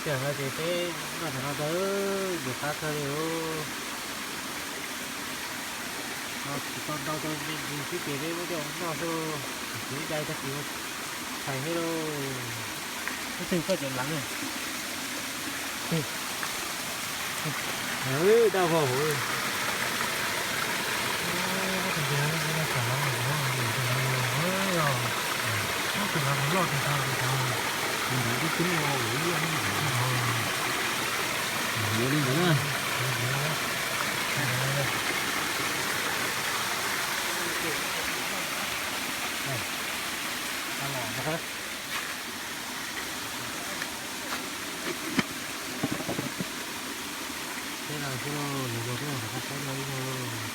Tiam no ces peb noj ntawm no ntag, ntxim qab kawg li os. No tsis tau ntau rau me ntsis xwb ces peb muab coj mus noj xwb, tsis ib cai tag kis ua tshais thiab lauj. Ub, twg koj cov leev. Daj vog hauv. Tus leev loj tus tau, tus ntawd ib tug ib yam li ntawd na. Peb no xwb lauj, nws yog peb mus rov qab saib dua ib zaug lauj.